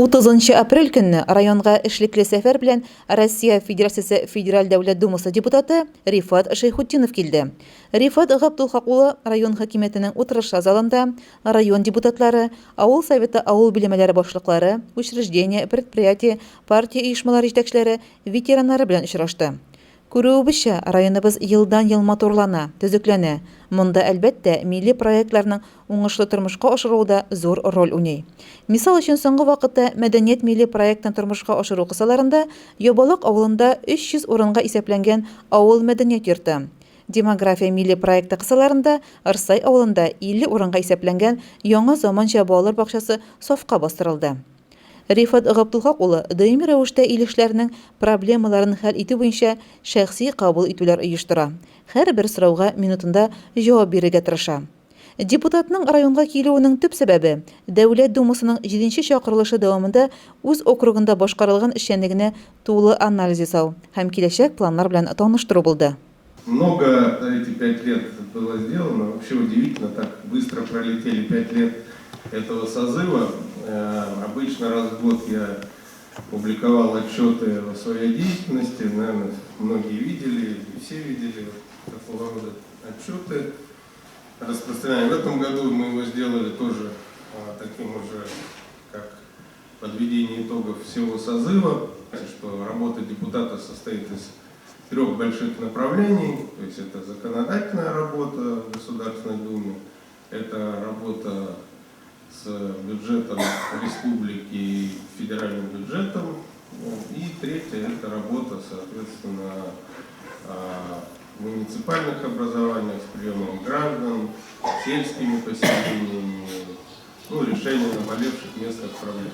30 нчы апрель көнне районга эшлекле сәфәр белән Россия Федерациясе Федераль Дәүләт Думасы депутаты Рифат Шәйхутдинов килде. Рифат Габдулхак улы район хакимиятенең утырышлар залында район депутатлары, авыл советы авыл биләмәләре башлыклары, учреждение, предприятие, партия оешмалары җитәкчеләре, ветераннары белән очрашты. Күрүебезчә, районыбыз елдан-ел матурлана, төзекләнә. Монда, әлбәттә, милли проектларның уңышлы тормышка ашырылуы да зур роль уйный. Мисал өчен, соңгы вакытта Мәдәният милли проектын тормышка ашыру кысаларында Ябалак авылында 300 урынга исәпләнгән авыл мәдәният йорты, Демография милли проекты кысаларында Рсай авылында 50 урынга исәпләнгән яңа заманча балалар бакчасы сафка бастырылды. Рифат Габдулхак улы даими рәвештә илешләрнең проблемаларын хәл итү буенча шәхси кабул итүләр оештыра, һәрбер сорауга минутында җавап бирергә тырыша. Депутатның районга килүенең төп сәбәбе, Дәүләт Думасының җиденче чакырылышы дәвамында үз округында башкарылган эшчәнлегенә тулы анализ ясау һәм киләчәк планнар белән таныштыру булды. Много за эти пять лет было сделано. Вообще удивительно, так быстро пролетели пять лет этого созыва. Обычно раз в год я публиковал отчеты о своей деятельности. Наверное, многие видели, все видели такого рода отчеты. Распространяем. В этом году мы его сделали тоже таким уже, как подведение итогов всего созыва, что работа депутата состоит из трех больших направлений, то есть это законодательная работа в Государственной Думе, это работа с бюджетом республики и федеральным бюджетом, и третье это работа, соответственно, в муниципальных образованиях с приемом граждан, сельскими поселениями, ну, решение наболевших местных проблем.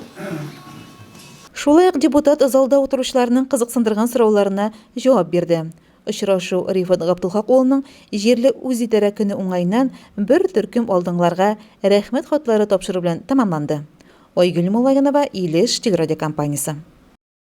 Шулай ук депутат залда утыручыларның кызыксындырган сорауларына җавап бирде. Очрашу Рифат Габдулхак улының җирле үзидарә көне уңаеннан бер төркем алдынгыларга Рәхмәт хатлары тапшыру белән тәмамланды. Айгөл Муллаганова, Илеш телерадиокомпаниясе.